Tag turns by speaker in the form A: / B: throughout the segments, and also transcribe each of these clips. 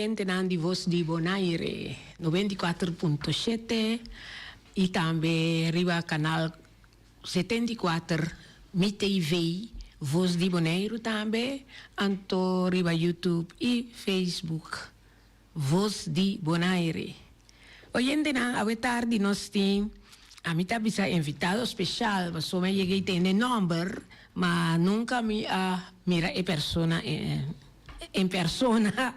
A: Oyentenan di Voz di Bonaire 94.7 y tambe riba canal 74 Mi TV Voz di Boneiru tambe, anto riba YouTube y Facebook Voz di Bonaire. Oyentenan, awe tardi nos tin, ami ta bisa invitado special, pasobra mi a yega y tende nomber, ma nunca mi a mira e persona en persona.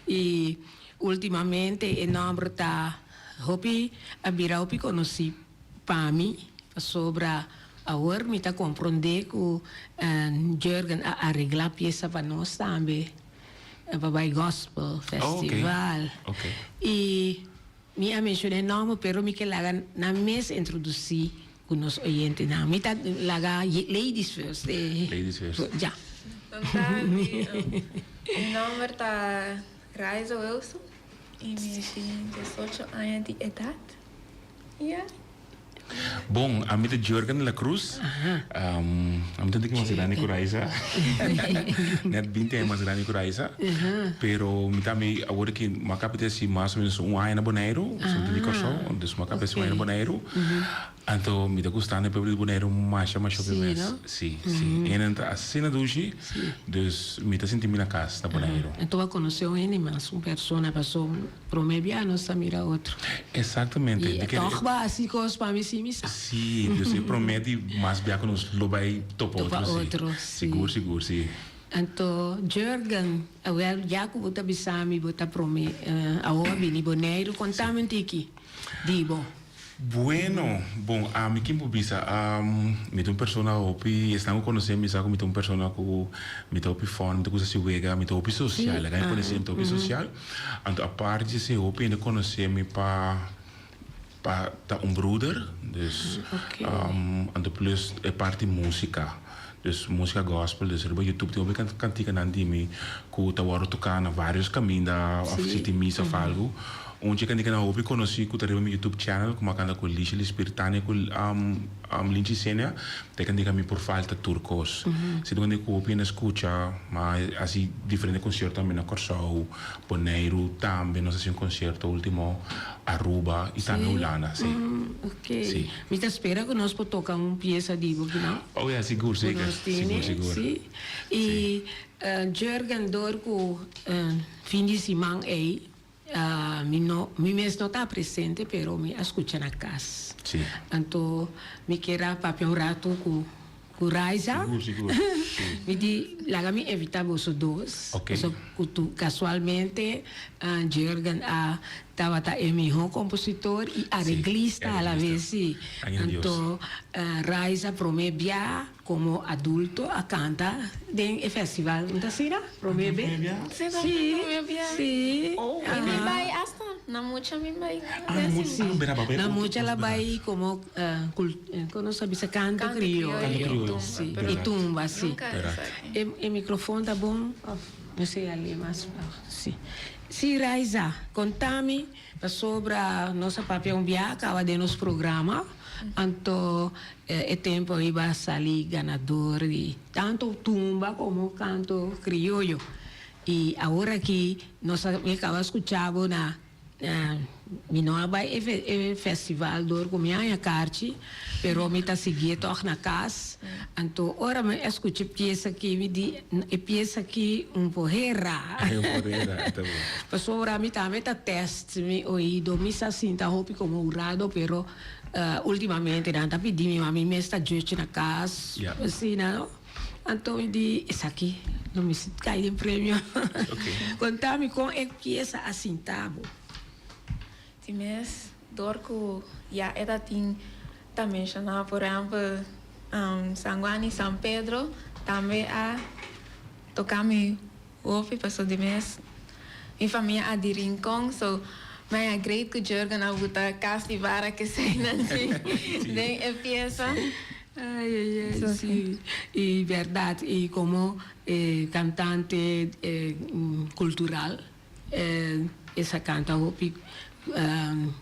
A: Y ultimamente e nomber ta hopi, a bira hopi conoci Pa mi, pasobra awor mi ta komprondé ku Jurgen a areglá piesa pa nos tambe pa bai Gospel Festival. I mi a menshoná e nòmber pero mi ke laga nan mes introdusí ku nos oyentenan. Mi ta laga ladies first.
B: Ladies first.
A: Ya.
C: Mi nòmber ta Raiza Wilson i mi tin diesocho aña di edat. Ya.
B: Bon, ami ta Jurgen de la Cruz. Ami ta un tiki mas grandi ku Raiza. Net binti aña mas grandi ku Raiza. Pero mi tambe awor aki mi a kaba di hasi mas o menos un aña na Boneiru. Mi ta di Kòrsou, dus mi a kaba di hasi un aña na Boneiru. Anto mi ta gustando e pueblo di Boneiru masha masha hopi mes. Si, si. Hende ta asina dushi. Dus mi ta sinti mi na kas na Boneiru.
A: Anto bo a konosé un hende mas, un persona paso promé bia nos ta mira otro.
B: Exactamente.
A: I tòg bo a hasi kos pa mi si mi sa.
B: Si, dus e promé di mas bia ku nos lo bai topa otro si.
A: Topa otro, si.
B: Sigur, sigur, si.
A: Anto Jurgen, awel ya ku bo ta bisa mi bo ta promé awor a bini Boneiru, konta mi un tiki di bo.
B: Bueno, bon, ami kin por bisa, mi ta un persona hopi, esnan ku konosé mi sa ku mi ta un persona ku mi ta hopi fòn, mi ta gusta hasi wega, mi ta hopi sosial, laga mi konosé mi ta hopi sosial, anto aparte di esei hopi hende konosé mi pa pa ta un bruder, dus anto plus e parti músika, dus músika gòspel, dus riba youtube tin hopi kantikanan di mi ku ta wòrdu toká na vários kaminda òf si tin misa òf algu. Un chica di kende hopi conoci cu ta riba mi YouTube channel cu mi a canta cu Lisha Lispirtania cu Linchi Senia ta e cantica Mi por falta tur cos. Si ta un cantica cu hopi hende a scucha ma a haci diferente concierto tambe na Corsou, Boneiru tambe nos a haci un concierto ultimo, Aruba y tambe Hulanda si.
A: Si. Mi ta spera cu nos por toca un pieza di bo kinan.
B: Oh ya sigur zeker sigur sigur.
A: Si y Jurgen door cu fin di siman ey Mi no, mi mes no ta presente pero mi a scucha na cas.
B: Sí.
A: Anto mi kier a papia un rato cu cu Raiza.
B: Sigur, sigur. Sí.
A: Mi di laga mi evita boso dos.
B: Ok.
A: Paso cu tu casualmente Jurgen a tabata e miho compositor y areglista a la vez sí.
B: Aña Dios.
A: Anto Raiza prome bia Como adulto a canta den e festival un ta asina? Prome be?
C: Sí,
A: Sí,
C: prome bia.
A: sí.
C: Oh, y mi bai hasta na mucha mi bai.
B: Ah, na mucha, ah, bera,
A: Na mucha la bai como cul, como nos ta bisa canto
C: Canto
A: crioyo.
B: Canto crioyo,
A: Sí,
B: verdad.
A: y tumba, sí.
C: Nunca
B: Verdad.
C: esaki.
A: E, e microfon ta bon of no sé ali mas sí. Sí, Raiza, contami pasobra nos a papia un bia caba den nos programa, anto E tempo ei ba sali ganador di tanto tumba como canto crioyo. Y awor aki nos a mi a caba scucha bo na mi no a bay e festival door cu mi haña carchi pero mi ta siguié toch na cas. Anto ora mi a scucha e pieza aki mi di e pieza aki un por hera.
B: Un por hera, ta bon.
A: Pasobra mi tambe ta test mi oido mi sa sinta hopi como hurado pero Ultimamente nan ta pidi mi mami mes ta judge na cas asina no anto mi di esaki lo mester cay den premio conta mi con e pieza a sinta bo.
C: Di mes door cu ya e ta tin ta menciona por ehempel San Juan y San Pedro tambe a toca mi Hopi paso di mes mi famia a di Rincon so mi a great cu Jurgen a buta cas di bara keseinan si den e pieza.
A: Ay ay ay si y berdad y como cantante cultural esa canta hopi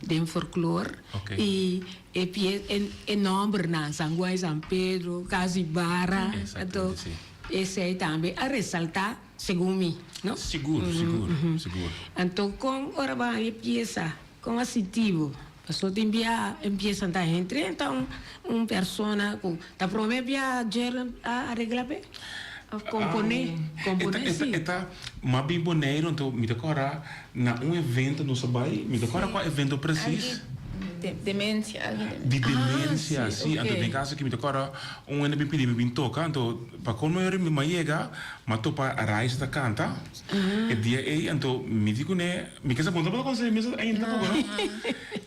A: den folklor y e pie e nombernan San Juan y San Pedro cas di bara anto esey tambe a resalta. Segun mi, no?
B: Sigur, sigur, sigur.
A: Anto kon ora bo haña e piesa, kon a sinti bo? Pasobra tin bia e piesa ta henter enta un un persona ku ta prome bia Jerlin a aregla p'e? Of komponé, komponé si.
B: E ta, m'a bin Boneiru anto mi ta kòrda na un evento nos a bai, mi ta kòrda kua evento presis.
C: Di demensia, algu
B: di demensia. Di demensia, si. Anto den kaso aki mi ta kòrda un hende bin pidi mi bin toka, anto pa kon mi ora mi a yega, M'a topa Raisa ta canta e dia ey, anto mi di cune, mi kesa bo no tabata conoce mi mes ainda tampoco no,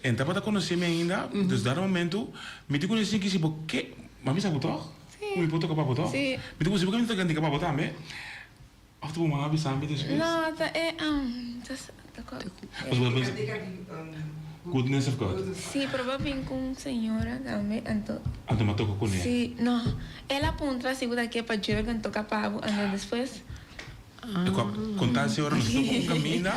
B: e no tabata conoce mi ainda, dus dado momento mi di cune si bo ke, m'a bisa bo toch? Cu mi por toca pa bo toch? Mi di cu si bo ke mi ta toca pa bo tambe, of ta bo mama a bisa mi despues?
C: No, ta e, ta
B: Goodness of God.
C: Sí, pero bo a bin cu un señora tambe, anto.
B: Anto m'a toca cune.
C: Sí, no. El a puntra si bo ta ke pa Jurgen toca pa bo, anto despues.
B: E cu a conta si ora nos toca un caminda,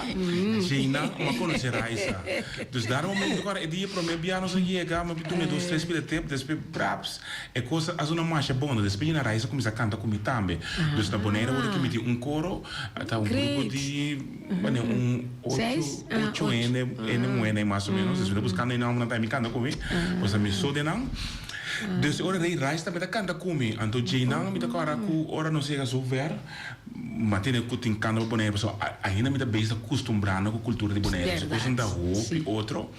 B: djeinan m'a conoce Raisa. Dus dar momento cu ora e dia prome bia nos a yega, m'a bi duna dos tres pida tep, despues braps, e cos a zona masha bon. Despues djeinan Raisa cuminsa canta cu mi tambe. Dus na Bonaire awor ki mi tin un coro, ta un grupo di. Bueno, un ocho, ocho hende, hende muhé nei mas o menos. Dus mi ta buskando e nòmbernan tambe mi kanta ku mi. Pues ta mi so den nan. Dus ora Ray Rice tambe ta kanta ku mi. Anto djeinan mi ta kòrda ku ora nos yega so ver, mi a tene ku tin kanta pa Bonaire pasobra ainda mi ta bezig ta kustumbrando ku kultura di Bonaire. So kosnan ta hopi otro.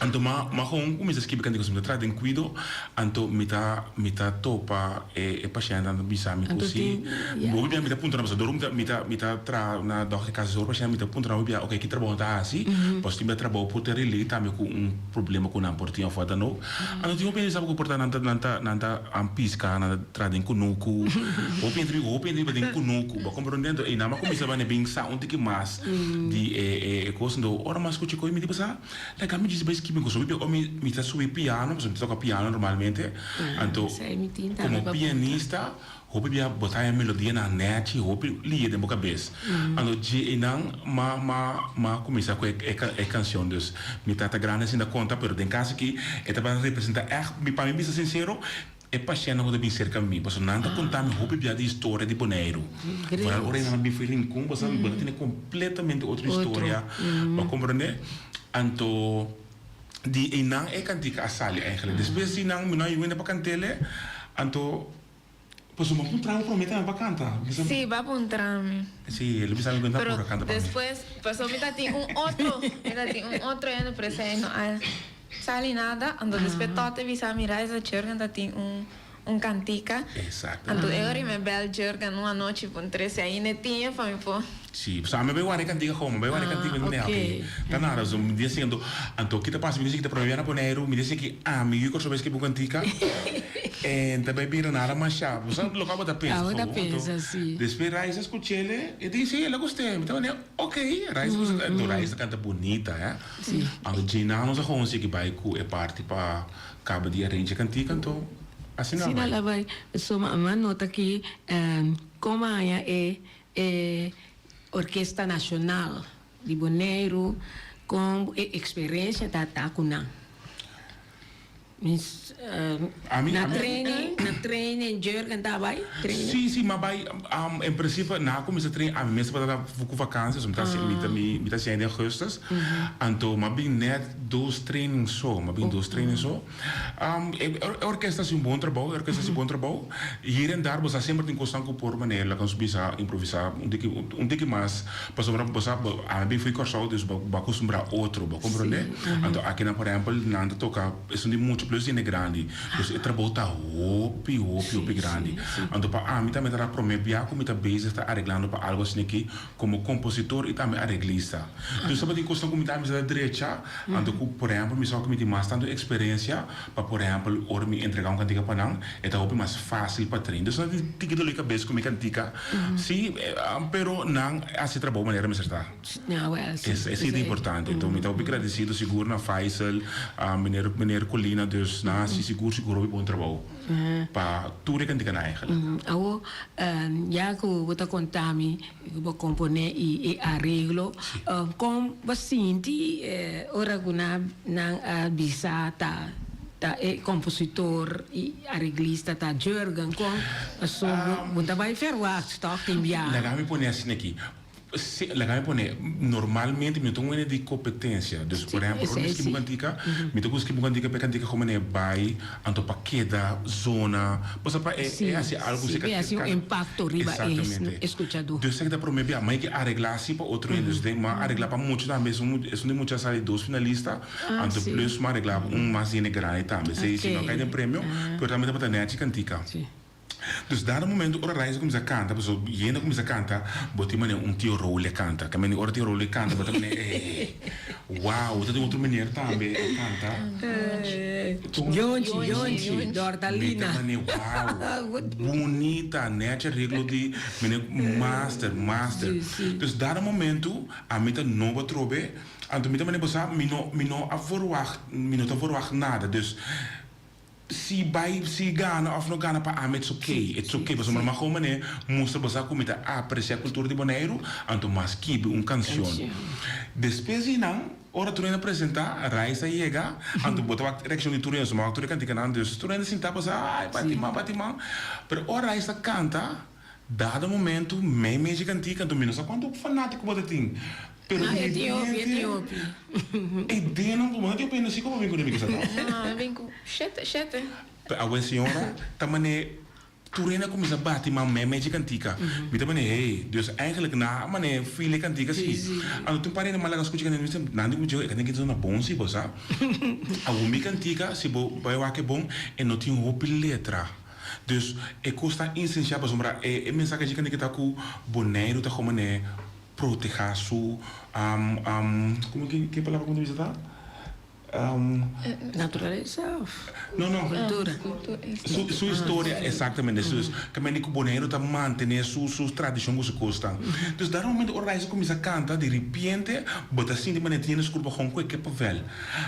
B: Anto ma ma gewoon kuminsá skibi kanti kos mi ta traha den kuido anto mi ta mi ta topa e e pashèntnan ta bisa mi ku si hopi bia mi ta puntra nan pasobra dor mi ta mi ta traha na dòkter di kas hopi pashènt mi ta puntra nan hopi bia oke ki trabou nan ta hasi pasobra tin bia trabou por ta relate tambe ku un problema ku nan por tin òf wat dan ook anto tin hopi hende sa ku por ta nan ta nan ta nan ta piska nan ta traha den kunuku hopi hende hopi hende biba den kunuku bo a komprende anto einan bo a kuminsá bane bin sa un tiki mas di e e kos anto ora mas skucha koe mi di pasa. Like ami djis bai skibi ku sobi ora mi mi ta subi piano pasobra mi ta toka piano normalmente anto komo pianista hopi bia bo ta haña melodianan nèchi hopi lia den bo kabes anto dje einan ma ma ma kuminsá ku e e kanshon dus mi tata grandi asinta konta pero den kas aki e tabata representá ègt mi pa mi bisa sinsero E pashèntnan ku ta bin serka mi, pasobra nan ta konta mi hopi bia di historia di Boneiru. Foral ora nan a bin for Rincon, bo sa, bo ta tene kompletamente otro historia, bo a komprendé? Anto, di einan e kantika a sali eigentlik. Despues di nan mi no a yuda pa kant'el, anto, pasobra mi a puntra bo promé tambe pa kanta.
C: Sí, bo a puntra mi.
B: Sí, el a bisa mi ku e ta pura kanta pa mi.
C: Pero despues, pasobra mi ta tin un otro, mi ta tin un otro hende presente, no a. Sali nada, anto despues Tote bisa mi Raiza Jurgen ta tin un un kantika.
B: Exacto.
C: Anto e ora mi bel Jurgen un anochi pun trese ainda e tin e pa mi por.
B: Si, pasobra mi a bai wara e kantika gou, mi a bai wara e kantika mi mira ok, ta nada, so mi di asina anto, anto kita pasa mi di esaki ta prome bia na Boneiru, mi di esaki ami yu Kòrsou bai skibi un kantika en ta bai bira nada masha, bo sa loke abo ta pensa
A: Abo ta
B: gou, anto
A: pensa, si.
B: despues Raiza skuch'el e di si el a gust'é, mi ta manera ok, Raiza gusta, anto Raiza ta kanta bunita eh. Anto djina nos a gewoon sigui bai ku e parti pa kaba di arrange e kantika anto asina a
A: Asina
B: bai.
A: la bai. So m'a nota ki kon a haña e e Orkesta Nashonal di Boneiru kon e eksperensia ta ta ku nan. Mis
B: Ami
A: na
B: ami
A: training na training Jurgen ta bai training?
B: Sí sí m'a bai en principe nan a cuminsa train ami mes tabata ku vakantie so mi ta hasi mi ta mi ta hasi eind augustus anto m'a bin net dos training so m'a bin dos training so e orkesta hasi un bon trabou e orkesta hasi bon trabou hier en daar bo sa semper tin kosnan ku por manera laga nos bisa improvisa un tiki un tiki mas pasobra bo sa ami bin fo'i Kòrsou dus bo bo a kustumbrá otro bo a komprondé anto akinan por ehèmpel nan ta toka Esun di mucha plus hende grandi. Dus e trabou ta hopi, hopi, hopi grandi. Anto pa ami tambe ta prome bia ku mi ta bezig ta areglando pa algu asina aki komo kompositor i tambe areglista. Dus tabatin kosnan ku mi tambe mester ta drecha, anto ku por ehèmpel mi sa ku mi tin mas tantu eksperensia pa por ehèmpel ora mi entregá un kantika pa nan e ta hopi mas fásil pa train. Dus nan tin tiki doló di kabes ku mi kantika, si, pero nan a hasi e trabou manera mester ta. Esei ta importante. Enton mi ta hopi gradesido sigur na Faisal, meneer meneer Colina, dus nan a hasi sigur sigur hopi bon trabou pa tur e kantikanan eigenlijk.
A: Awo ya ku bo ta konta mi ku bo komponé i e areglo, kon bo sinti ora ku nan a bisa ta. Ta e kompositor i areglista ta Jurgen kon paso bo ta bai verwacht tòg tin bia.
B: Laga mi pone asina aki, si laga mi pone normalmente mi no ta un hende di kompetensia, dus por ehempel ora mi skibi un kantika mi ta gusta skibi un kantika pa e kantika komo manera bai anto pa keda zona bo sa pa e hasi algu
A: si pa hasi un impakto riba e eskuchadó.
B: Dus esaki ta prome bia, mi a ke aregla si pa otro hende, dus den mi a aregla pa mucha tambe esun di mucha a sali dos finalista. Anto plus m'a regla un mas hende grandi tambe. Si si no kai den premio, pero tambe tabata nechi kantika. Dus dado momento ora Raiza kuminsá kanta, paso yendo kuminsá kanta, bo tin manera un tio Roly a kanta. Ke manera ora tio Roly kanta bo ta manera eh wow, ta tin otro meneer tambe a kanta.
A: Yonchi, Yonchi, Dortalina.
B: Mi ta manera wow, bunita, nechi areglo di meneer master, master. Dus dado momento ami ta nobo atrobe. Anto mi ta manda bo sa, mi no, mi no a verwacht, mi no ta verwacht nada. Dus, si bai, si gana of no gana pa ami it's okay, it's okay. Pasobra mi a gewoon manera mustra bo sa ku mi ta apresia kultura di Boneiru, anto mas skibi un kanshon. Despues di nan, ora tur hende a presenta, Raiza a yega, anto bo ta wak reakshon di tur hende, so mi a wak tur e kantikanan, dus tur hende sinta bo sa, ay, bati man, bati man. Pero ora Raiza a kanta, dado momento, mei mei dje kantika, anto mi no sa kuantu fanátiko bo ta tin. Pero
A: Ah, e tin hopi, e tin hopi.
B: E denan bo no tin hopi hende si como bin cu mi kisa ta.
C: No, e bin cu shete, shete.
B: Pero awe señora ta mane tur hende a cuminsa bati man mei mei dje cantica. Mi ta mane hey, dus eigenlijk na a mane feel e cantica si. Anto tin un par hende mala a scucha cantica mi bisa nan di cu dje e cantica ta sona bon si bo sa. Awo mi cantica si bo bay wak e bon e no tin hopi letra. Dus e cos ta insencial pasobra e mensahe dje cantica ta cu Boneiru ta como mane Protehá su, como ke ke palabra como ta bisa ta?
A: Naturalesa of
B: No, no.
A: cultura?
B: Su su historia, exactamente. Su caminda cu Boneiru ta mantene su su tradicion cu su cosnan. Dus dar un momento ora Raiza cuminsa canta, di ripiente bo ta sinti manera tin hende scur pa hon cu e kippenvel.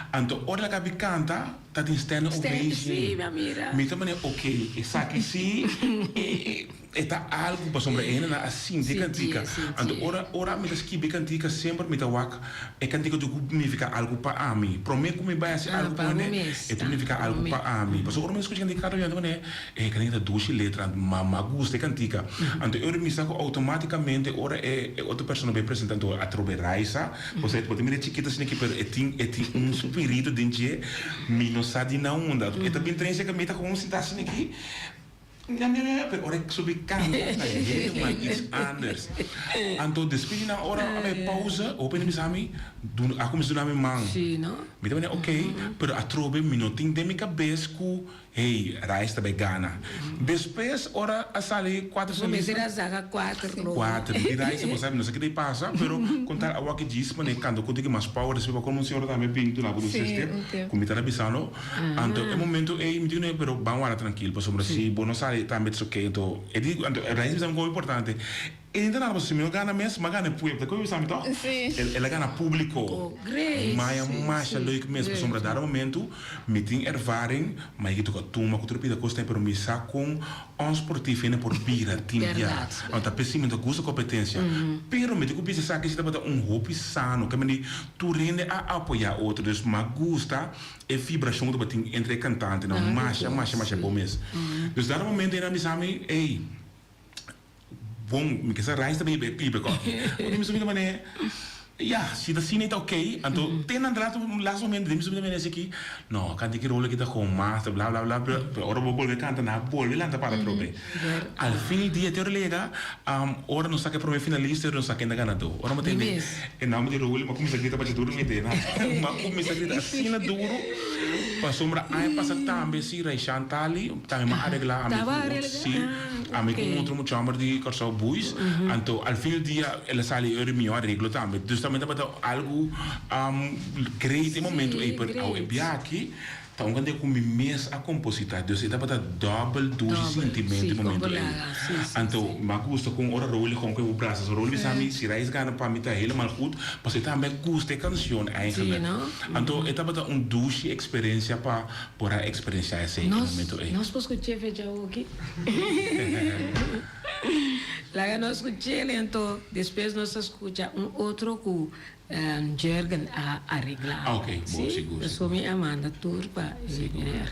B: Anto ora el a cabi canta, ta tin standing ovation.
A: Sí, mi a mira.
B: Mi ta manera, ok, esaki sí e. E ta algu pasobra e hendenan a sinti e kantika. Anto ora ora mi ta skibi e kantika semper mi ta wak e kantika tin ku nifiká algu pa ami. Promé ku mi bai hasi algu ku hende e tin ku nifiká algu pa ami. Pasobra ora mi ta skucha kantika kada mi ta manera e kantika ta dushi letra ma mi a gusta e kantika. Anto e ora mi sa ku outomátikamente ora e e otro persona bai presentá anto atrobe Raisa pasobra bo ta mira e chikito asina aki pero e tin e tin un spiritu den dje mi no sa di na unda. E ta bin trensia ku mi ta komo sinta asina aki. Ña ña ña pero ora e subi canta ta helemaal iets anders. Anto despues di nan ora a bay pausa hopi hende bisa mi duna a cuminsa duna mi man.
A: Sí, no?
B: Mi ta manda ok pero atrobe mi no tin den mi cabes cu hey Raiz ta bay gana. Despues ora a sali cuater
A: Bo mester a saca cuater lobo.
B: Cuater di Raiz bo sabi no sa keda pasa pero con tal awor ki djis mane canta cu tin mas power despues pa como un señora tambe bin duna bo dos tres tip cu mi ta bisando. Anto e momento ei mi di kuné, pero ban wara trankil pasobra si bo no sali tambe it's okay. Anto e di, anto e Raiz bisa mi komo importante, e no ta nada pasobra si mi no gana mes, mi a gana e pueblo, ta komo bisa mi tòg? El a gana públiko. Maya masha leuk mes pasobra dado momento mi tin ervaring, ma e toka tuma ku tur pida kos ta pero mi sa kon onsportief hende por bira tin bia. Anto ta p'esei mi no ta gusta kompetensia. Pero mi tin ku bisa esaki si tabata un hopi sano, ke mende tur hende a apoyá otro, dus mi a gusta E vibracion cu tabatin entre e cantantenan masha masha masha bon mes. Dus dado momento ena a bisa mi, ey, bon, mi ke sa Rais ta bay hiba e koki. Anto mi subi ta mane, ya, si ta asina y ta ok. Anto te na laatste laatste momento den mi subi ta mane esaki, no, canta ki rol aki ta gewoon master, bla bla bla, pero ora bo bolbe canta nan a bolbe lanta para atrobe. Al fin di dia te ora lega, ora nos saca e prome finalista y ora nos saca e ganador. Ora mi tende e nomber di Roel, mi a cuminsa grita pacha duro mi tene. Mi a cuminsa grita asina duro, pasobra aña pasa tambe si Rayshan Tali tambe mi a aregla ami cu otro, si, ami cu un otro mucha homber di Corsou Boys. Anto al fin di dia el a sali e ora mihor areglo tambe. Dus tambe tabata algo great e momento ey, pero awe e biaha aki. Ta un kantidad ku mi mes a kompositá, dus e tabata dòbel dushi sintimentu e momento ei. Anto mi a gusta kon ora Roly kon ku e brasa. So Roly bisa mi, si Raiz gana pa mi ta helemaal goed, pasobra e tambe a gusta e kanshon eigenlijk. Anto e tabata un dushi eksperensia pa por a eksperensiá esei e momento ei.
A: Nos por skuch'é fecha awoki. Laga nos skuch'é anto despues nos ta skucha un otro ku Jurgen a areglá.
B: Ah, ok, bon, sigur,
A: Si?
B: sigur.
A: Mi a manda tur pa e
B: Sigur.
A: meneer.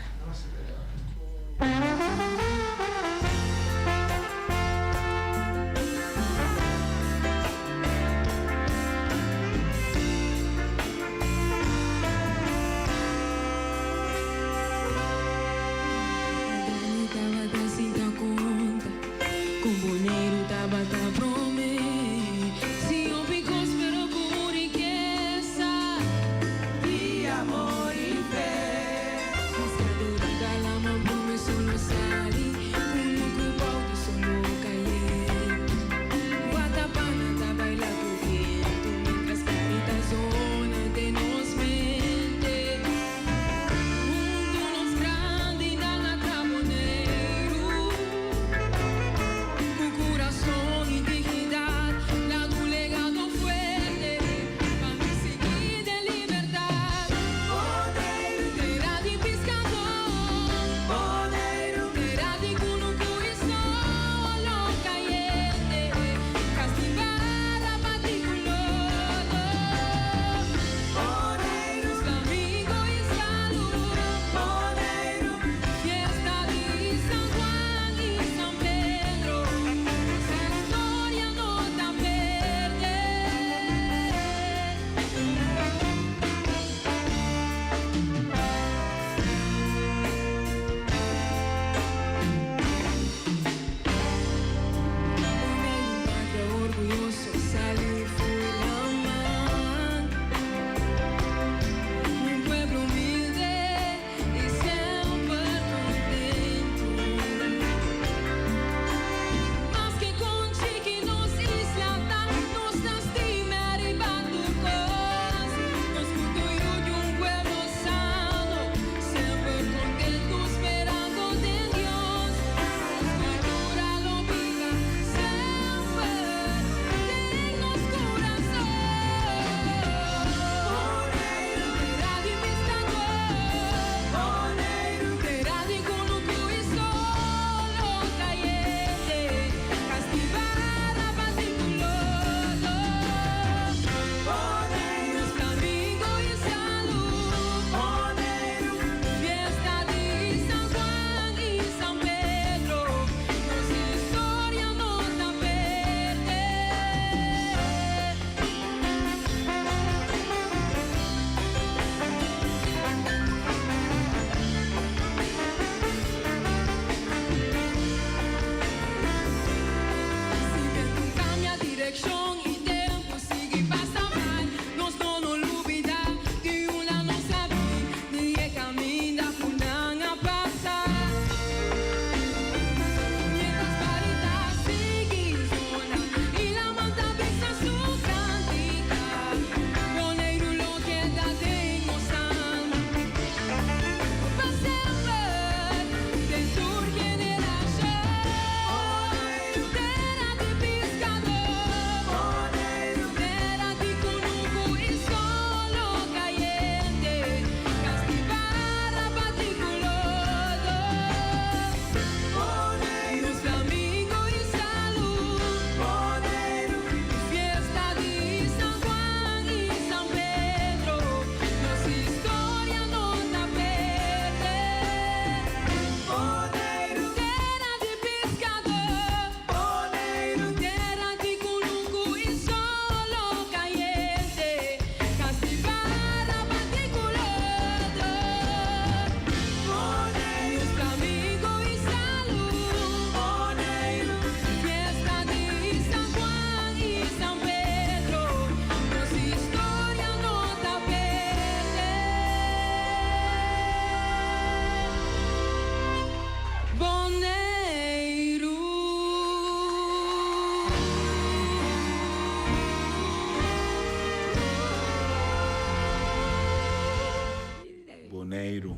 B: Boneiru.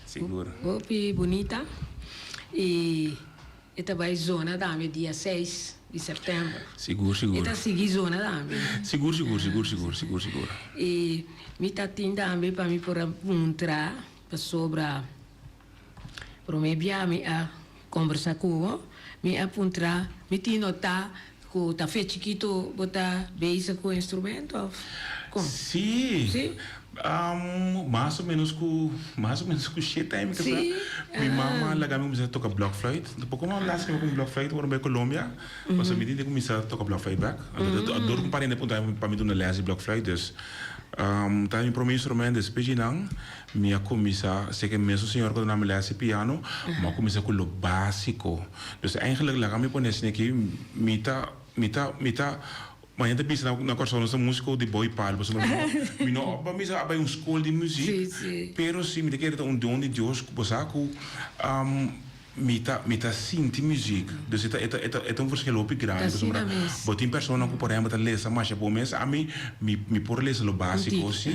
B: Sigur.
A: Hopi bunita y e ta bay zona tambe dia seis di september.
B: Sigur, sigur.
A: E ta sigui zona tambe.
B: Sigur, sigur, sigur, sigur, sigur, sigur.
A: Y mi ta tin tambe pa mi por a puntra pasobra prome bia mi a combersa cu bo. Mi a puntra, mi tin nota ku ta fe chikitu bo ta bezig ku instrumento of kon?
B: Sí.
A: Sí?
B: Mas o menos ku, mas o menos ku shete aña mi ta sa.
A: Sí?
B: Mi mama a laga mi kuminsá toka blokfluit. Poko mas lástima ku mi blokfluit ora mi bai Colombia, pasobra mi tin di kuminsá toka blokfluit bèk. Anto dor ku un pariente puntra mi pa mi duna lès di blokfluit, dus ta mi promé instrumento. Despues di nan mi a kuminsá, seke mesun señor ku a duna mi lès di piano, mi a kuminsá ku lo básiko. Dus eigenlijk laga mi pone asina aki, mi ta, mi ta, mi ta, mañana ta bisa na Kòrsou nos ta músiko di bou i palo, pasobra mi no, mi no a bisa a bai un skol di muzik, pero si mi ta kere ta un don di Dios ku bo sa ku mi ta, mi ta sinti muzik. Dus e ta, e ta, e ta, e ta un verschil hopi grandi, pasobra bo tin persona ku por ehèmpel ta lesa masha bon mes, ami mi, mi por lesa lo básiko si,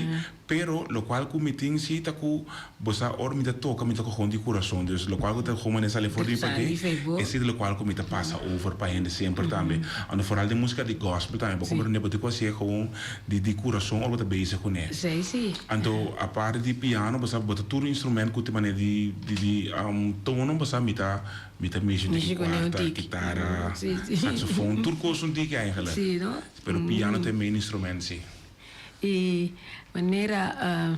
B: Pero locual cu mi tin si ta cu bo sa ora mi ta toca mi toca gewoon di curason dus locual cu ta gewoon manera sali for di mi pade esey ta locual cu mi ta pasa over pa hende semper tambe anto vooral den musica di gospel tambe bo comprende bo tin cu hacié gewoon di di curason ora bo ta bezig cune anto aparte di piano bo sa bo ta tur instrument cu tin manera di di di tono bo sa mi ta mi ta mishi un tiki cuarta kitara saxofon tur cos un tiki eigenlijk pero piano ta e main instrument si.
A: E manera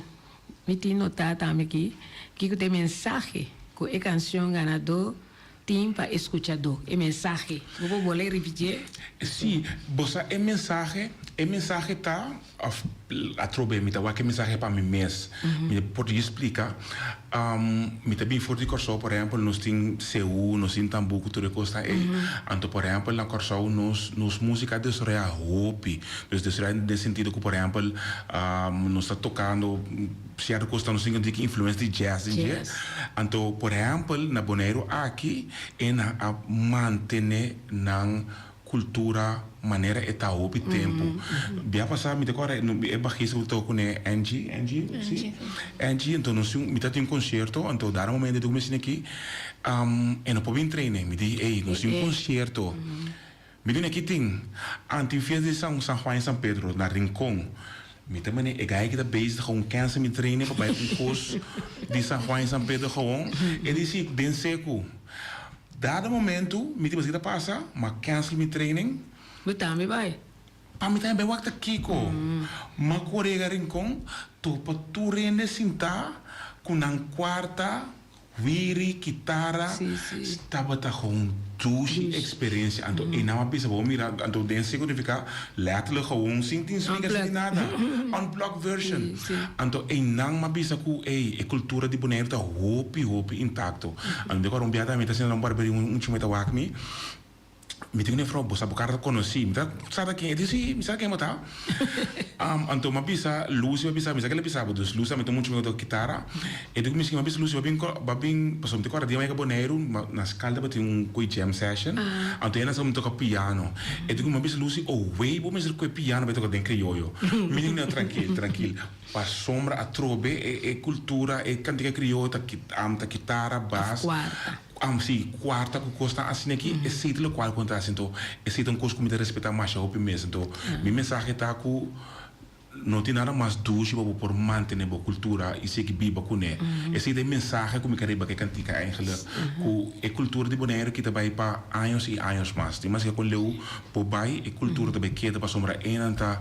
A: mi tin notá tambe ki kiko ta e mensahe ku e kanshon ganadó tin pa e skuchadó. E mensahe. Bo por bolé ripitié?
B: Sí, bo sa e mensahe, e mensahe ta, òf atrobe mi ta wak e mensahe pa mi mes. Mi por djis splika. Mi ta bin for di Kòrsou, por ehèmpel, nos tin seú, nos tin tambú ku tur e kosnan ei. Anto, por ehèmpel, na Kòrsou nos nos músika a desaroyá hopi. Dus desaroyá den sentido ku, por ehèmpel, nos ta tokando sierto kosnan, nos tin un tiki influensia di jazz den dje. Anto, por ehèmpel, na Boneiru aki e nan a mantené nan Cultura manera e ta hopi tempo. Bia pasa mi ta corda e bajista cu toca cune Angie, Angie si? Angie, anto nos tin mi ta tin un concierto anto dado momento e ta cuminsa aki e no por bin trainen mi di ey nos tin un concierto mi di aki tin anto tin fiesta di San Juan y San Pedro na Rincon mi ta mane e guy aki ta bezig gewoon cancel mi training pa bay un cos di San Juan y San Pedro gewoon e di si den secu. Dado momento mi tin ta pasa, m'a cancel mi training.
A: Bo tambe bai?
B: Pa mi tambe bai wak ta kiko. M'a corega Rincon topa tur hende sintá cu nan cuarta, wiri, kitara. Tabata gewoon dushi experiencia. Anto einan m'a bisa bo mira, anto den significa letterlijk gewoon sin tin speaker, sin tin nada. Unplugged version. Anto einan m'a bisa cu ey, e cultura di Boneiru ta hopi, hopi intacto. Anto mi ta kòrda un biaha mi ta sinta na un barberia un un chumeta wak mi, mi tin un efrou bo sa bo kara ta konosí, mi ta sa ta ken, e di si mi sa ken bo ta. Anto mi a bisa Lucy, mi a bisa mi sa ke el a bisa bo, dus Lucy a mete un chumeta ku toka kitara, e di ku mi mi a bisa Lucy bo a bin bo a bin pasobra mi ta kòrda dia mi a yega Boneiru na skal tabatin un koi jam session, anto e nan sa ku mi toka piano, e di ku mi a bisa Lucy owei bo mester koe piano pa e toka den krioyo, mi di no trankil trankil. Pasobra atrobe e e cultura, e cantica crioyo ta am ta kitara, bas, am si cuarta cu cosnan asina aki, esey ta locual cu nan ta haci. Anto esey ta un cos cu mi ta respeta masha hopi mes. Anto mi mensahe ta cu no tin nada mas dushi pa bo por mantene bo cultura y sigui biba cune. Esey ta e mensahe cu mi kere riba cu e cantica eigenlijk, cu e cultura di Boneiru aki ta bay pa años y años mas. Tin mas ke con leu bo bay e cultura ta bay keda pasobra enan ta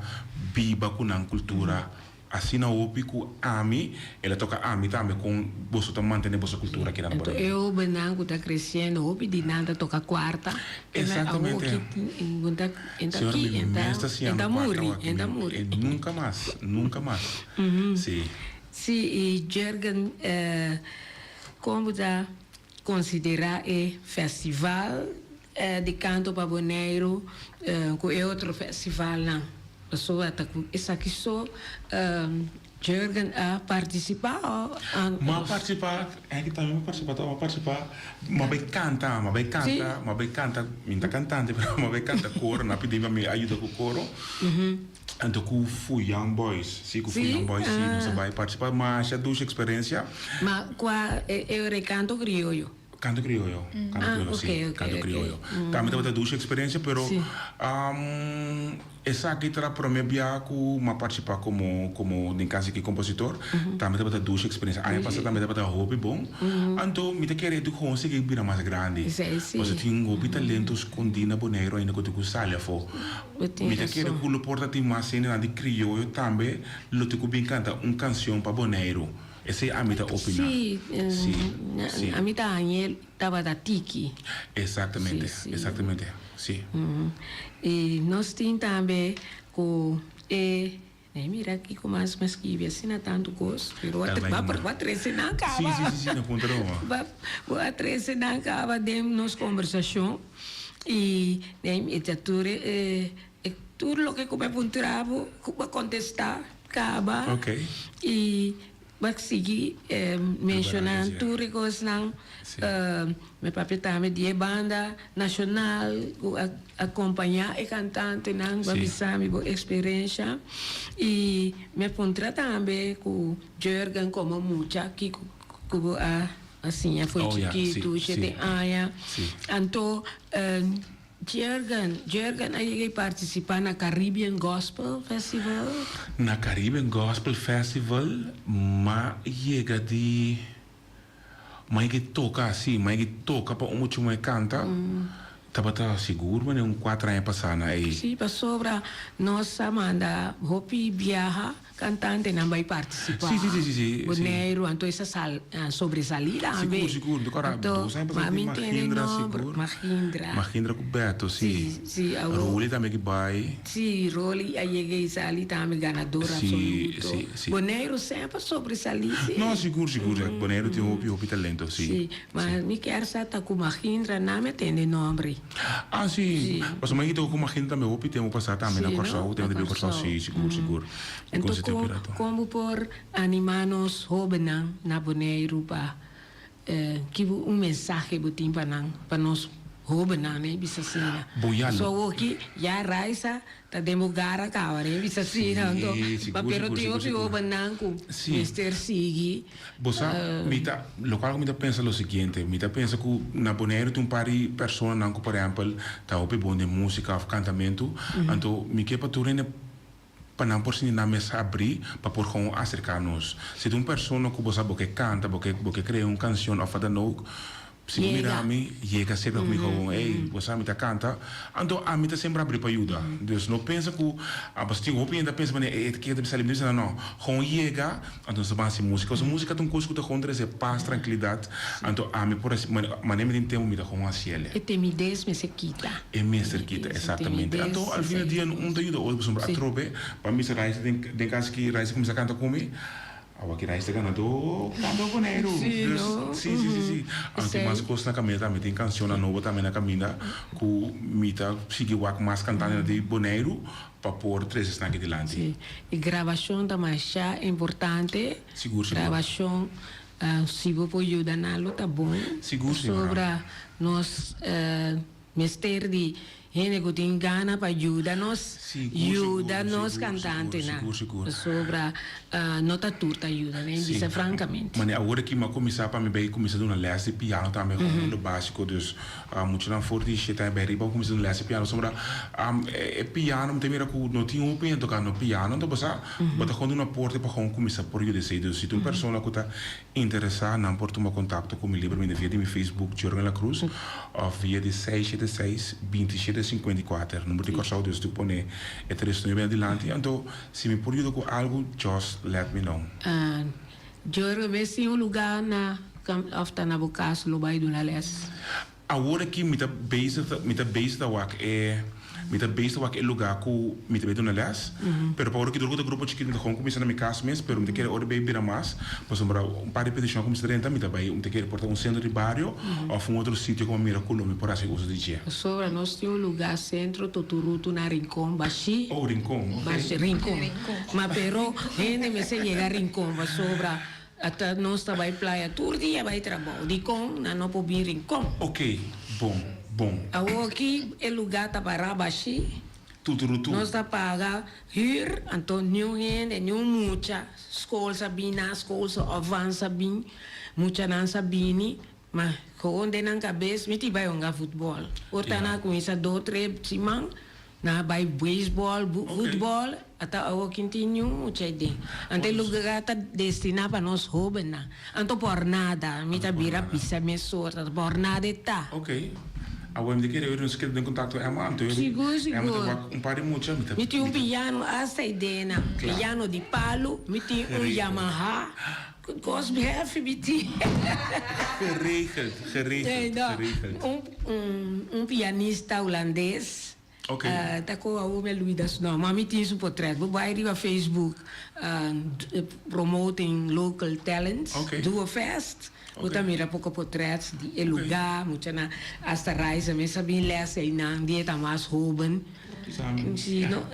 B: biba ku nan kultura asina hopi ku ami, el a toka ami tambe kon boso ta mantene boso kultura aki na
A: Anto
B: Bonaire.
A: e hobennan ku ta kresiendo hopi di nan ta toka kuarta,
B: Exactamente.
A: awor ki
B: Señora mi mes ta
A: e
B: siñando
A: ta
B: kuarta
A: muri,
B: awor aki
A: e ta
B: mi
A: muri.
B: e nunka mas, nunka mas. Si.
A: Si, i Jurgen kon bo ta konsiderá e festival Di kanto pa Boneiru ku e otro festivalnan. Pasobra ta ku esaki so Jurgen a partisipá o
B: antes? M'a partisipá, Henky tambe m'a partisipá tòg, m'a partisipá, m'a bai kanta, m'a bai kanta, m'a bai kanta, mi no ta kantante pero m'a bai kanta koro, nan a pidi mi pa mi ayuda ku koro, anto ku Fu Young Boys, si ku Fu Young Boys si nos a bai partisipá, masha dushi eksperensia.
A: Ma kua e rekanto krioyo?
B: Canto crioyo, canto
A: Ah,
B: crioyo,
A: ok,
B: sí,
A: ok,
B: canto
A: ok.
B: crioyo. Tambe tabata dushi experiencia, pero esaki ta prome bia cu m'a participa como como den casi ki compositor. Tambe tabata dushi experiencia. Aña pasa tambe tabata hopi bon. Anto mi ta kere tu gewoon sigui bira mas grandi.
A: Esei sí.
B: Pasobra tin hopi talento scondi na Boneiru ainda cu tin cu sali afo.
A: Bo tin
B: Mi ta kere
A: razon.
B: cu lo por ta tin mas hendenan di crioyo tambe lo tin cu bin canta un cancion pa Boneiru. Esei ami ta opiná.
A: Sí,
B: Sí, sí.
A: ami ta hañ'é tabata tiki.
B: Exactamente,
A: Sí, sí.
B: exactamente, sí.
A: I nos tin tambe ku e, e mira kiko mas mi a skibi asina tantu kos, pero bo a bo a trese nan
B: Sí,
A: kaba.
B: sí, sí, sí, no puntra no.
A: Bo a trese nan kaba den nos kombersashon i e ta tur e tur loke ku mi a puntra bo ku bo a kontestá. Kaba i bak sigui menshoná tur e kosnan. Mi papia tambe di e banda nashonal ku a akompañá e kantantenan pa bisa mi bo eksperensha. I mi a puntra tambe ku Jurgen komo mucha kiko ku bo a siña for chikitu, shete aña. Anto. Jurgen, Jurgen a yega y participa na Caribbean Gospel Festival?
B: Na Caribbean Gospel Festival m'a yega di, m'a yega di toca, si, m'a yega di toca pa un mucha muhe canta, tabata sigur manera un cuatro aña pasa na ey.
A: Si, pasobra nos a manda hopi biaha Cantantenan bay participa.
B: Sí, sí, sí, sí, sí.
A: Boneiru, anto esa sal sobresalí tambe.
B: Sigur, sigur. Anto kora
A: Anto,
B: dos aña pasá
A: ma mi
B: tin
A: tende
B: Mahindra,
A: nomber.
B: sigur.
A: Mahindra.
B: Mahindra ku Beto, sí.
A: Sí, sí, awor.
B: Rolly tambe ki bay.
A: Sí, Rolly a yega i sali tambe ganador
B: Sí,
A: absoluto.
B: sí, sí.
A: Boneiru semper sobresalí, sí.
B: No, sigur, sigur. Boneiru tin hopi, hopi talento, sí.
A: Sí, ma mi kier sa ta ku Mahindra nan mi a tende nomber.
B: Ah, sí.
A: Sí.
B: Pasobra mi a toca cu Magenta tambe hopi tempo pasá tambe na
A: Sí, no?
B: Kòrsou,
A: Na
B: tempo di Kòrsou,
A: Kòrsou.
B: sí, sigur, sigur. Mi
A: Anto
B: conoce
A: kon,
B: hopi rato.
A: kon bo por animá nos hóbennan na Boneiru pa ki bo un mensahe bo tin pa nan, pa nos hóbennan, ne, bisa asina.
B: Bo ya
A: So
B: lo.
A: awoki ya Raisa ta den bo gara kaba, ne, bisa asina. Anto,
B: Sí, sigur,
A: pa pero
B: sigur,
A: tin
B: sigur,
A: hopi
B: sigur.
A: hóbennan ku
B: Sí.
A: mester sigui.
B: Bo sa, mi ta, locual cu mi ta pensa lo siguiente, mi ta pensa cu na Boneiru tin un par di personanan cu por ehempel ta hopi bon den musica of cantamento, anto mi ke pa tur hende pa nan por sinti nan mes abri pa por gewoon acerca nos. Si ta un persona cu bo sa bo ke canta, bo ke bo ke crea un cancion of wat dan ook, Si bo mira mi, yega serka ku mi gewoon, ey, bo sa mi ta kanta. Anto ami ta semper abri pa yuda. Dus no pensa ku, pasobra tin hopi hende ta pensa manera e ke ta bisa mi no, no. Gewoon yega, anto nos ta ban hasi musika. Pasobra musika ta un kos ku ta gewoon trese pas, trankilidat. Anto ami por hasi, manera mi tin tempu mi ta gewoon hasi el.
A: E temides mester kita.
B: E mester kita, exactamente. Anto al fin del dia un ta yuda otro, pasobra atrobe, pa mi sa Raisa den kas aki, Raisa kuminsá kanta ku mi. Awa ki Rais ta ganadó Canto Boneiru.
A: Sí,
B: Dus,
A: no?
B: sí, sí, sí, sí. Anto tin mas kos na kaminda tambe. Tin kanshonnan nobo tambe na kaminda ku mi ta sigui wak mas kantantenan di Boneiru pa por trese esnan aki dilanti.
A: Sí. E grabashon ta masha importante.
B: Sigur, sigur.
A: Grabashon, si bo por yuda nan lo ta bon.
B: Sigur, señora.
A: Pasobra nos Mester di hende ku tin gana pa yuda nos yuda nos kantantenan pasobra no ta tur ta yuda ne bisa frankamente.
B: Mane awor aki mi a kuminsá pa mi bai kuminsá duna lès di piano tambe gewoon lo básiko dus muchanan for di shete aña bai riba a kuminsá duna lès di piano pasobra e piano mi ta mira ku no tin hopi hende tokando piano anto bo sa bo ta gewoon duna aporte pa gewoon kuminsá por yuda esei dus si ta un persona ku ta Interesá nan por tuma kontakto ku mi libremente via di mi Facebook Jurgen La Cruz òf via di seis shete seis binti shete sinkuenta i kuater, number di Kòrsou, dus tu pone e tres nuebe adilanti. Anto si mi por yuda ku algu just let me know.
A: Jurgen, mes tin un lugá na òf ta na bo kas lo bai duna lès?
B: Awor aki mi ta bezig ta mi ta bezig ta wak e mi ta bezig ta wak e lugá ku mi ta bai duna lès, pero pa ora ki dor ku ta grupo chikitu mi ta gewoon kuminsá na mi kas mes, pero mi ta kere ora bai bira mas, pasobra un par di petishon a kuminsá drenta, mi ta bai mi ta kere por ta un sentro di bario òf un otro sitio ku mi a mira ku lo mi por hasi uso di dje.
A: Pasobra nos tin un lugá sentro Toturutu na Rincon bashí.
B: Oh, Rincon, ok.
A: Bashí, Rincon. Ma pero hende mester yega Rincon pasobra Ata nos ta bai playa tur dia bai trabou. Dikon nan no por bin Rincon?
B: Ok, bon, bon.
A: Awoki e lugá ta pará bashí.
B: Tuturutu.
A: Nos ta paga hür, anto niun hende, niun mucha skol sa bin, na skol sa òf van sa bin, muchanan sa bini. Ma gewoon den nan kabes mi tin bai hunga futbòl. Ora ta nan a kuminsá dos tres siman nan a bai beisbòl, futbòl, ata awo kin tin niun mucha ei den. Anto e lugar ta destiná pa nos hóbennan. Anto por nada mi ta bira bisa mesora, por nada e ta.
B: Ok. Awor mi ta kere oir nos keda den kontakto Emma, anto oir
A: Sigur,
B: Emma ta
A: sigur.
B: wak un par di mucha, mi ta
A: Mi tin un
B: mi ta
A: piano hasta ei den nan,
B: Kla.
A: piano di palu, mi tin un
B: Geregeld.
A: Yamaha. Kos heavy mi tin.
B: Geregeld, geregeld,
A: No,
B: geregeld.
A: un, un, un pianista hulandes.
B: Ok.
A: Ta ko awor mi a lubida su nom, ma mi tin su potret. Bo bai riba Facebook, promoting local talents,
B: Ok.
A: Duo Fest. Bo
B: Ok.
A: ta mira poko potrets di e
B: Ok.
A: luga, muchanan hasta Raiza mes a bin les einan, di e ta mas hoben.
B: Samen.
A: Si, no.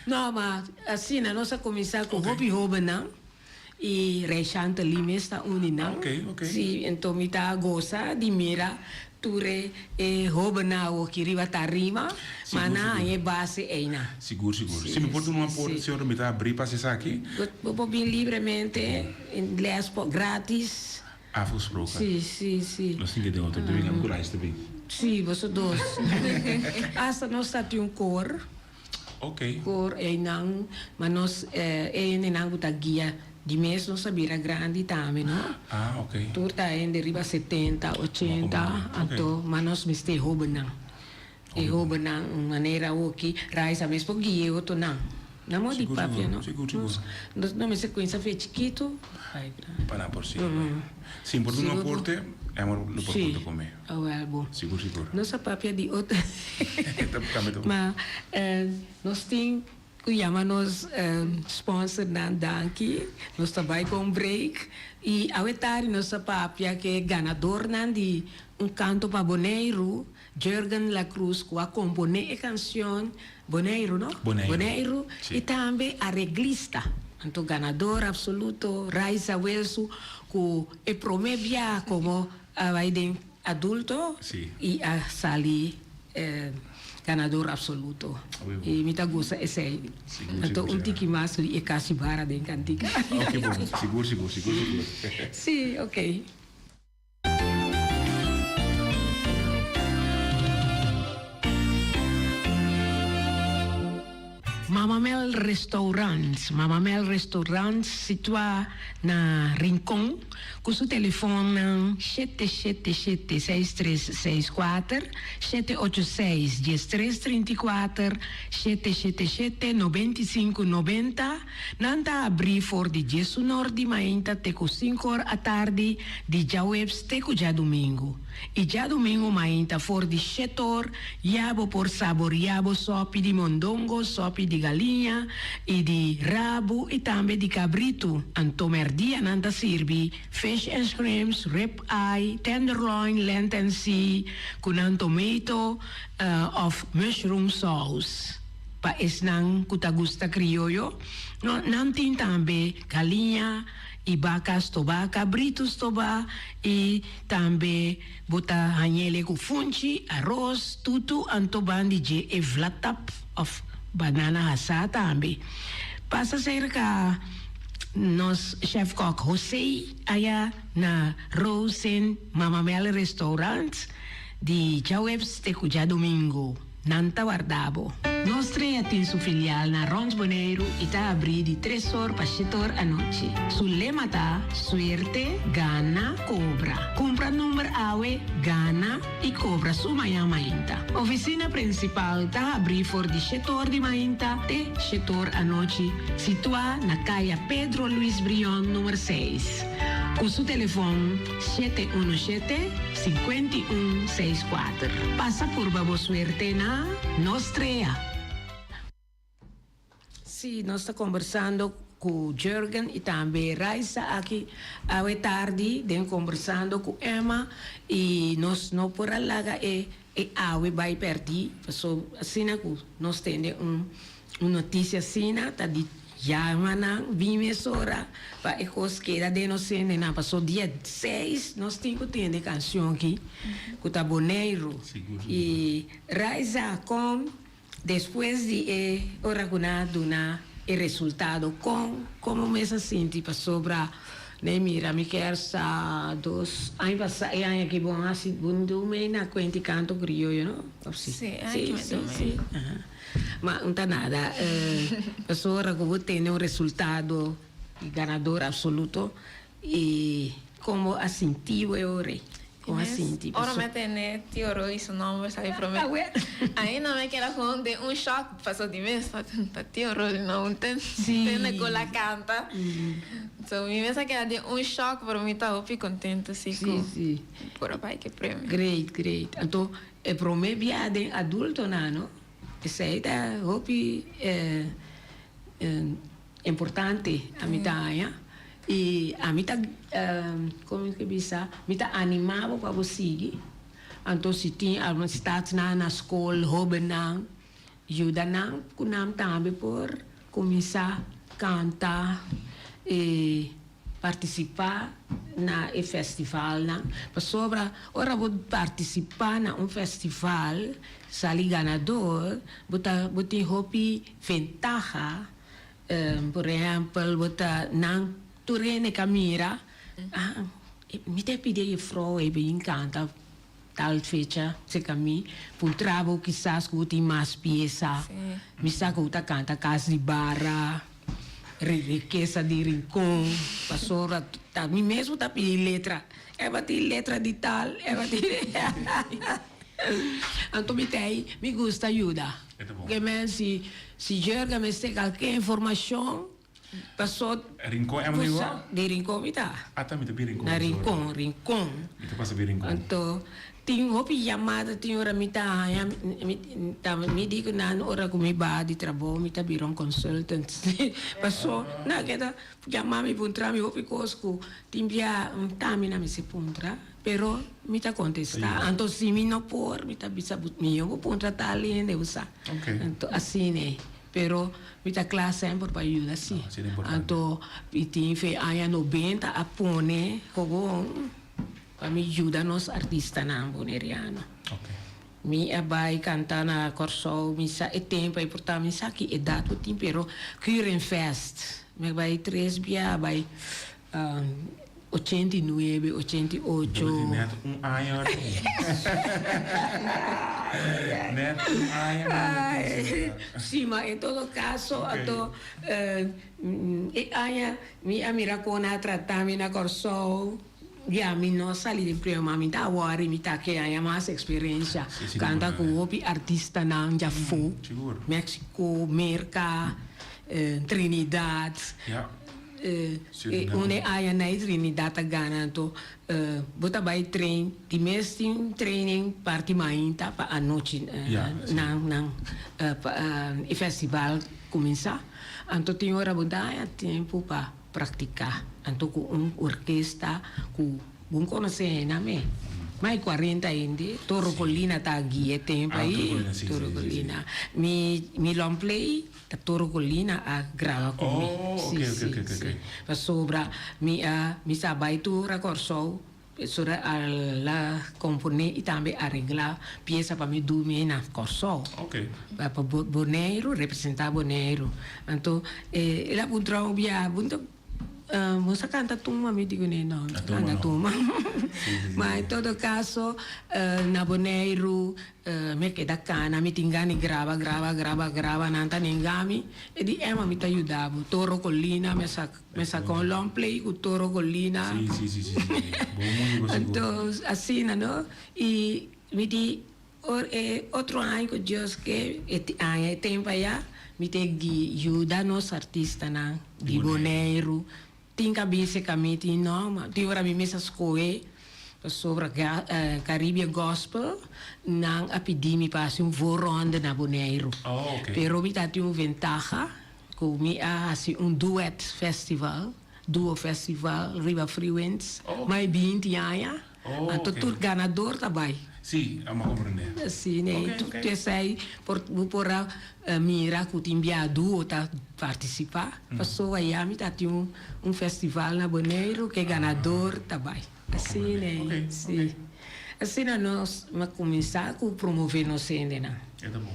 A: No, ma asina nos a kuminsá ku
B: Ok.
A: hopi hóbennan i Rei Shantali mes ta un di nan.
B: Ok, ok.
A: Si, enton mi ta gosa di mira tur e e hóbennan awoki riba tarima, ma
B: Sigur,
A: nan
B: sigur.
A: haña e base einan.
B: Sigur, sigur.
A: Si,
B: Si mi por duna un
A: si.
B: aporte, señor, mi ta abrí pa haci esaki.
A: Bo bo por bin libremente, les por gratis.
B: Afgesproken.
A: Si, si, si.
B: Nos tin ke den otro bibia ku Rice ta bin.
A: Si, boso dos. Hasta nos ta tin un koor.
B: Ok.
A: Koor einan, ma nos e hendenan ku ta guia di mes nos a bira grandi tambe, no?
B: Ah, ok.
A: Tur ta hende riba setenta, ochenta, anto ma nos mester hobennan. E hobennan un manera hoki Rice a mes por guia e otonan. Na modo di
B: Sigur,
A: papia,
B: sigur,
A: no?
B: sigur, sigur.
A: Nos no mester cuminsa fe chikitu. Ay, bra.
B: Pa nan por sigui bai. Si por duna
A: Sigur bo.
B: aporte, Emma lo por
A: Sí.
B: conta cu mi.
A: Awel bo.
B: Sigur, sigur.
A: Nos a papia di otro.
B: Tambe ta.
A: Ma nos tin cu yama nos sponsornan danki. Nos ta bai cu un break. Y awe tardi nos a papia cu e ganadornan di Un Canto pa Boneiru. Jurgen La Cruz ku a komponé e kanshon Boneiru, no?
B: Boneiru.
A: Boneiru
B: Sí.
A: i tambe areglista. Anto ganador absoluto Raiza Wilsu ku e promé bia komo a bai den adulto
B: Sí.
A: i a sali ganador absoluto.
B: Oei bon.
A: I mi ta gusta esei.
B: Sigur,
A: Anto
B: sigur,
A: un
B: sigur.
A: tiki mas li e kasi bara den kantika.
B: Oké bon. Sigur, sigur, sigur, sigur.
A: Sí, oké. Mama Mel Restaurant Mama Mel Restaurant situá na Rincon ku su telefonnan shete shete shete seis tres seis kuater, shete ocho seis diestres trinta i kuater, shete shete shete nobenta i sinku nobenta. Nan ta abrí for di diesunor di mainta te ku sinkor atardi di djaweps te ku djadumingu. I djadumingu mainta for di shetor ya bo por saboriá bo sòpi di mondongo, sòpi di galiña i di rabu i tambe di kabritu. Anto mèrdia nan ta sirbi fish and shrimps, rib eye, tenderloin, lent and sea ku nan tomato òf mushroom saus. Pa esnan ku ta gusta krioyo, no, nan tin tambe galiña i baka stobá, kabritu stobá i tambe bo ta hañ'ele ku funchi, aros, tutu, anto ban di dje e vlatap òf banana hasá tambe. Pasa serka nos chèfkòk José aya na Rosen Mama Mel Restaurant di djaweps te ku djadumingu. Nan ta warda bo. Nos Trea tin su filial na Rond Boneiru i ta abrí di tres or pa shete or anochi. Su lema ta, Suerte, gana, kobra. Kumpra number awe, gana i kobra su mañan mainta. Ofisina prinsipal ta habrí for di shete or di mainta te shete or anochi, situá na Kaya Pedro Luis Brion number seis. Ku su telefon. Shete uno shete, 51 seis kuater. Pasa purba bo suerte na Nos Trea. Sí, nos ta kombersando ku Jurgen i tambe Raisa aki awe tardi den kombersando ku Emma i nos no por a laga e e awe bai pèrdí paso asina ku nos tende un Un notisia asina ta di yama nan bin mesora pa e kos keda den nos hendenan paso dia seis nos tin ku tende e kanshon aki ku ta Boneiru i Raiza kon despues di e ora ku nan a duna e resultado kon komo mes a sinti pasobra. Nee mira mi kier sa dos aña pasa e aña aki bon hasi bon du mei na cuenta y canto crioyo no of si?
C: Si, e aña aki mi
A: si
C: du mei.
A: si aha ma un ta nada pasobra cu bo tene un resultado y ganador absoluto y con bo a sinti bo e ora ey? Con a sinti
C: Ora mi a tende Tio Roy su nomber sali prome ainda mi a keda con den un shock paso di mes ta Tio Roy no un tende con la canta so mi mes a keda den un shock pero mi ta hopi contento si cu por a bay ke premio.
A: Great great anto e prome bia den adultonan no esey ta hopi Importante ami ta haña y ami ta como ke bisa mi ta anima bo pa bo sigui anto si tin algun stadsnan na skol hobennan yuda nan ku nan tambe por kuminsa kanta y partisipa na e festivalnan pasobra ora bo partisipa na un festival sali ganador bo ta bo tin hopi ventaha, por ehempel bo ta nan tur hende ka mira, ah mi ta pidi e jufrouw ei bin kanta tal fecha cerca mi, puntra bo kisas ku bo tin mas piesa, mi sa ku bo ta kanta kas di bara, rikesa di rincon, pasobra ta mi mes bo ta pidi letra, e bo tin letra di tal, e bo tin. Anto mi ta ei, mi gusta yuda. Ke men si si Jurgen mester kalke informashon paso
B: Rincon e amigo?
A: Di Rincon mi ta.
B: Ata mi ta bin Rincon.
A: Na Rincon, Rincon.
B: Mi ta pasa bin Rincon.
A: Anto tin hopi yamada tin ora mi ta haña mi ta mi di ku nan ora ku mi baha di trabou mi ta bira un consultant paso nan keda yama mi puntra mi hopi kos ku tin bia tambe nan mester puntra. Pero mi ta contesta, anto si mi no por, mi ta bisa bo, mijo bo puntra tal hende bo sa. Anto asina e, pero mi ta cla semper pa yuda si. Anto mi tin fe aña nobenta a pone gewoon pa mi yuda nos artistanan boneriano. Mi a bay canta na Corsou, mi sa e tempo ey por ta mi sa ki edad bo tin, pero Curenfest, mi a bay tres bia, a bay 89, 88.
B: Bo tin net un aña ora ei. Net un aña mi tin sera.
A: Si, ma en todo caso anto e aña mi a mira con nan a trata mi na Corsou, ya mi no a sali den prima ma mi ta wori mi ta ke aña mas experiencia canta cu hopi artistanan djafo, Mexico, Merca, Trinidad. E un e aña na e Trinidad ta gana anto bo ta bai train di mes tin training parti mainta pa anochi nan nan pa e festival cuminsa anto tin ora bo ta haña tempo pa practica anto cu un orkesta cu bo conoce hende me mas di cuarenta hende Toro Colina ta guia e tempo ayi Toro Colina mi mi long play. Ta Toro Colina a graba ku mi.
B: Oh,
A: Sí,
B: oké, oké,
A: sí,
B: oké, oké,
A: sí.
B: oké.
A: Pasobra mi a mi sa bai tur a Kòrsou, pasobra a la komponé i tambe areglá piesa pa mi dumi na Kòrsou.
B: Oké.
A: Pa pa Boneiru, representá Boneiru. Anto el a puntra un bia, bo no ta Bo sa canta tuma? Mi di cune, no, mi sa canta tuma. Ma en todo caso, na Boneiru mi a keda cana, mi tin gana di graba, graba, graba, graba, nan ta nenga mi. E di, Emma, mi ta yuda bo. Toro Colina, mi a sa, mi a saca un long play cu Toro Colina. Anto, asina, no? Y mi di, Or e otro aña cu Dios ke e aña e tempo aya mi te yuda nos artistanan di Boneiru tin ka bisa ka mi tin no ma tin ora mi mes a scohe pasobra Caribbean Gospel nan a pidi mi pa haci un voorronde na Boneiru pero mi ta tin un ventaha cu mi a haci un duet festival duo festival riba Freewinds mai binti aña. Anto tur ganador ta bai.
B: Sí, a comprende.
A: Sí, nee.
B: Ok, ok.
A: P'esei por bo por a mira ku tin bia duo ta partisipá. Pasobra ya mi ta tin un un festival na Boneiru ku e ganador ta bai. Asina
B: Ok,
A: ei, sí.
B: ok.
A: Asina nos a kuminsá ku promové nos hendenan.
B: E ta bon.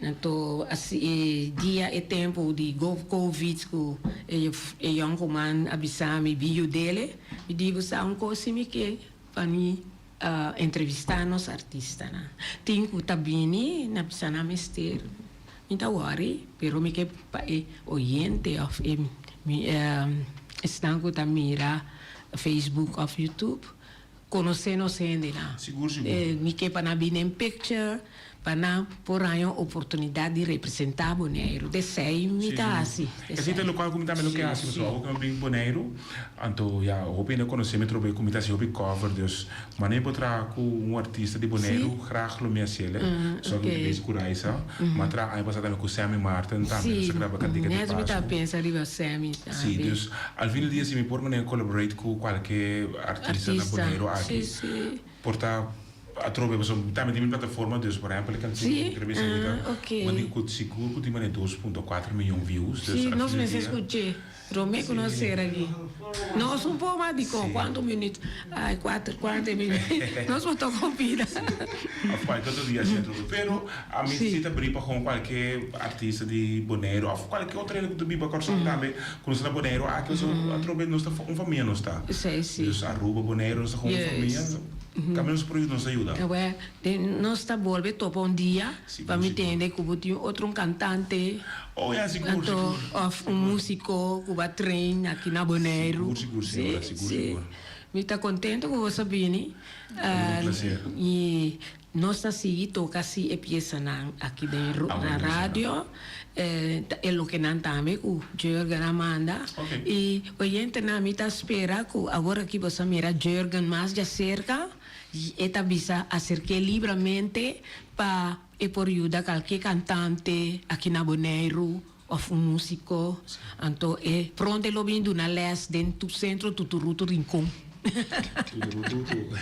A: Anto asi e dia e tempu di Covid ku e yònkuman a bisa mi bin yud'é, mi di bo sa un kos si mi ke pa mi entrevistá nos artistanan. Tin ku ta bini na bisa nan mester mi ta wòri pero mi ke pa e oyente òf e esnan ku ta mira Facebook òf YouTube konosé nos hendenan.
B: Sigur sigur.
A: Mi ke pa nan bini en picture pa nan por haña un oportunidat di representá Boneiru. Desei mi ta hasi.
B: Esei ta lokual ku mi tambe lo ke hasi pasobra awor ku mi a bin Boneiru anto ya hopi hende konosé mi trobe ku mi ta hasi hopi cover dus manera mi por traha ku un artista di Boneiru graag lo mi hasiel so mi ta bezig ku Raisa mi a traha aña pasa tambe ku Sammy Martin tambe nos a graba kantika di
A: Pasku.
B: Si dus al fin del dia si mi por manera collaborate ku kualke artista na Boneiru aki por ta atrobe pasobra mi tambe tin mi plataforma dus por ehempel e kansion ku mi grab'é ahorita bo tin ku sigur ku tin manera 2.4 miyon views dus al fin del dia.
A: Prome ku nos sera aki. Nos un poco mas dikon kuantu minüt? Ai kuater kuarenta i minüt. Nos por toka un pida.
B: Of kualke otro dia asina trobe. Pero ami si ta bri pa kon kualke artista di Boneiru of kualke otro hende ku ta biba Kòrsou tambe ku nos ta na Boneiru aki pasobra atrobe nos ta un famia nos ta. Dus Aruba, Boneiru nos ta kon un famia. Kaminda nos por yuda nos ta yuda.
A: Awor nos ta bolbe topa un dia pa mi tende ku bo tin otro un kantante.
B: Oh ya, sigur,
A: Anto,
B: sigur.
A: of un músiko ku ba train aki na Boneiru.
B: Sigur, sigur, señora, sigur, sigur.
A: Mi ta kontento ku boso a bini.
B: Un placer.
A: I nos ta sigui toka si e piesanan aki den
B: Ah,
A: na
B: bueno, señora.
A: radio. Ta e lokenan tambe ku Jurgen a manda.
B: Ok.
A: I oyentenan mi ta spera ku awor aki boso a mira Jurgen mas djaserka. I e ta bisa aserk'é libramente pa E por yuda kalke kantante aki na Boneiru òf un músiko. Anto e pronto e lo bin duna lès den tu sentro Tuturutu Rincon.
B: Tuturututu.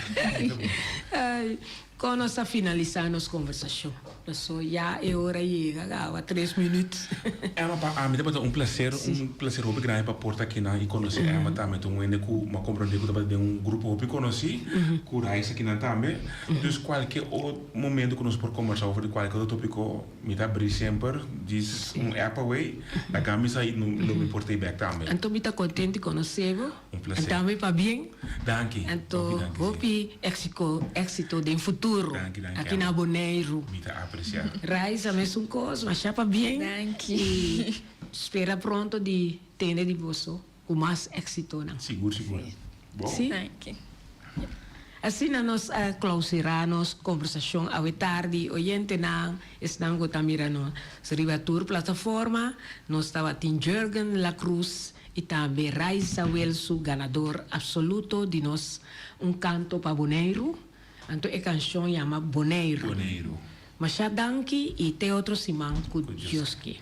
A: Ay, kon nos ta finalisá nos konversashon? Paso ya e ora yega kaba, tres minüt.
B: Emma, pa ami tabata un plaser, un plaser hopi grandi pa por ta akinan i konosé Emma tambe. Ta un hende ku mi a komprondé ku tabata den un grupo hopi konosí, ku rais akinan tambe. Dus kualke otro. Momento ku nos por kombersá over di kualke otro topiko, mi ta abrí semper, djis un app away, laga mi sa i lo mi por tei bek tambe.
A: Anto mi ta kontent di konosé bo.
B: Un plaser.
A: En tambe pabien.
B: Danki.
A: Anto
B: Hopi danki, sí.
A: hopi éxiko, éxito den futuro.
B: Danki, danki,
A: Aki na
B: Emma.
A: Boneiru.
B: Mi ta apresiá.
A: Raiza mesun kos, masha pabien.
C: Danki.
A: I spera pronto di tende di boso. Ku mas éksitonan.
B: Sigur sigur. Bon.
A: Sí.
C: Danki.
A: Asina nos a klausurá nos kombersashon awe tardi. Oyentenan, esnan ku ta mira nos riba tur plataforma, nos tabatin Jurgen La Cruz i tambe Raisa Welsu, ganador apsoluto di nos Un Kanto pa Boneiru. Anto e kanshon yama Boneiru.
B: Boneiru.
A: Masha danki i te otro siman ku Dios ke.